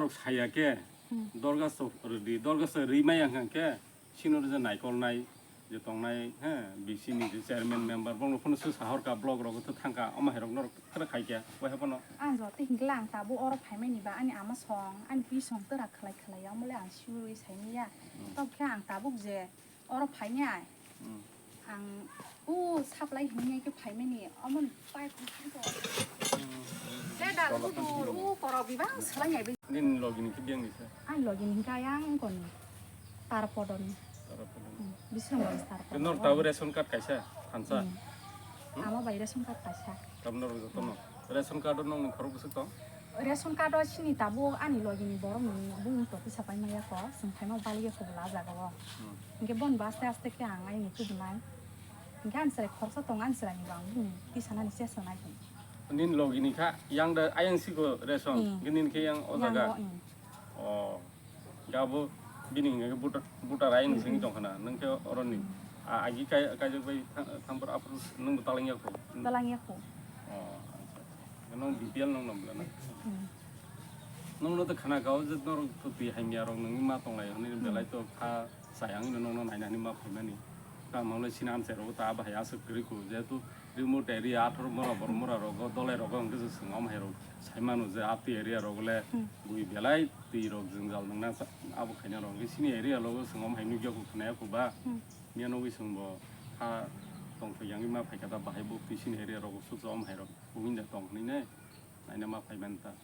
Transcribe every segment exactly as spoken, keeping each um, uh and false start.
Saya khe, hmm, dorgasto rwdi, dorgasto rwi maya hwnkha khe, sino je naikolnai, je tongnai, he, B C ni je chairman member, bono phano se sahorka block rogo to thangka, omo hai rok norok kheno khai khe, waiha phano. Ang joto hinkhe ang tabuk oro phaimani ba, ani ama song, ani pi song tera khlai khlai ya, omole ang siwi saimanya. Hmm. Tok khe ang tabuk je oro phainai. Hmm. Ang o supply hinwi khe phaimani, omo pai khum khe to. Hmm. Le da Tola budu khan o poro bibang swlai nai. Nini logi ni khe biyang ni sa? Ani logi ni hwnkha yang koni Tarpodon. Tarpodon. Hmm. Bisramganj Tarpodon. Nor tabu ration card kaisa, thansa? Hmm. Hmm? Ama bai ration card kaisa. Tabno rok jotono. Ration card o nokni khorok bwswk tong? Ration card o sini tabuk ani logi ni borok ni bumung to tisa pai maya ko, chwng phaima bali ya ko bwla jaga o. Hmm. Hinkhe bon bo aste aste khe ang ayang ni tubunai. Hinkhe ani chwrai khoroksa tongo, ani chwrai ni bo ang bumung tisa nani chesa nai khe. Nini logi ni kha, yang da ayang siko ration, hmm, hinkhe nini khe yang o jaga. Yang o, hmm. O. Ga bo bini hwnka khe buta, buta rai ni sengwi tong khna, nwng khe oroni, hmm, a, agi kai, kaijak bai tha-, thampor aphuru nwng bo talang ya kho? Talang ya kho. O, acha, acha. Nwng B P L nwng nang bwla na? Hmm. Nwng no to khna kao je norok to twi hamya rok nwngwi ma tong lai hwnwi, hmm, belai to kha chayang no nwng no naina hinwi ma phaimani. Tamo le sini amchai rok ta bahai aswk kwrwi kho, jehetu remote area, athor mora, bor mora rogo, dolai rogo, hwnkhe se chwng omo hai rok sai mano je, a twi area rogo le, hmm, bui belai twi rok jwngjal nangna sa-, abo khaina rok. Hwnkhe sini area rogo chwng omo hai nukya kho, khwnaya kho ba, hmm, miya nugwi chwng bo kha tongthok yangwi ma phaikha da, bahai bo twi sini area rogo suchwng omo hai rok buini da tong hwnwi ne naina ma phai manta.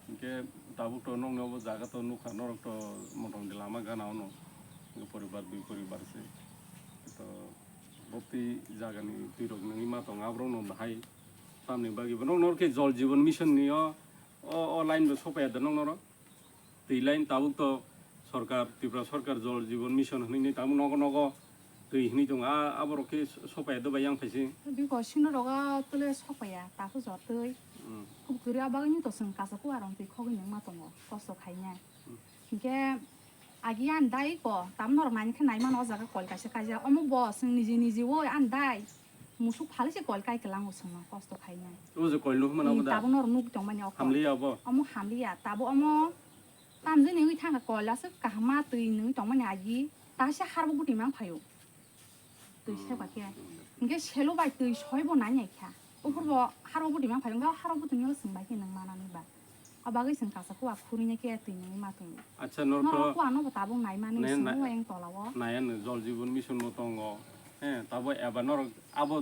Hwnkhe tabuk to nokni obo jaga to nukha, norok to motom de lama gana ono, hwnkhe poribar dui poribar se. To bo twi jagani twi rok nangwi ma tong, aborok no bahai tamni bagwi bo nok norok khe Jal Jeevan Mission ni o, o, o line bo sopaiya da nok norok? Twi line tabuk to sorkar, Tripura sorkar Jal Jeevan Mission hwnwi ni tabuk nogo nogo twi hwnwi tongo, a, aborok khe sopaiya da bai yang phaising? Biko sino rogo tole sopaiya, taso jor twi. Hmm. Kub kwrwi a bagwi ni to chwng kaisa kuarok twi khogwi nangma tongo, kosto khainai. Hmm. Hinkhe agi ani dai ko, tam norok naini khe naimano o jaga kol kaisa kaijak. Omo bo chwng niji niji o ani dai musuk phali se kol kai kwlango chwngno kosto khainai. O je kol nukmano omo da? Tabuk norok nukwi tongmani o kol. Hamliya obo? Omo hamliya. Tabuk omo tamjani wngwi thangkha kol aswk kaham ma twi nungwi tongmani agi. Taisa harbo guti mang phaio. Twi seba khe. Hinkhe selo bai twi soi bo nai nai kha. Uphur bo haro bwtwi ma phai wngkha, haro bwtwini o chwng bai khe nwng manani ba. O bagwi chwng kaisa kuwa khurui nai khe twi nungwi ma tong. Acha, norok to kuwa no bo tabuk nai mani ne, chwng na-, o eng tola o. Nai ano Jal Jeevan Mission bo tongo. He, tabo eba norok abo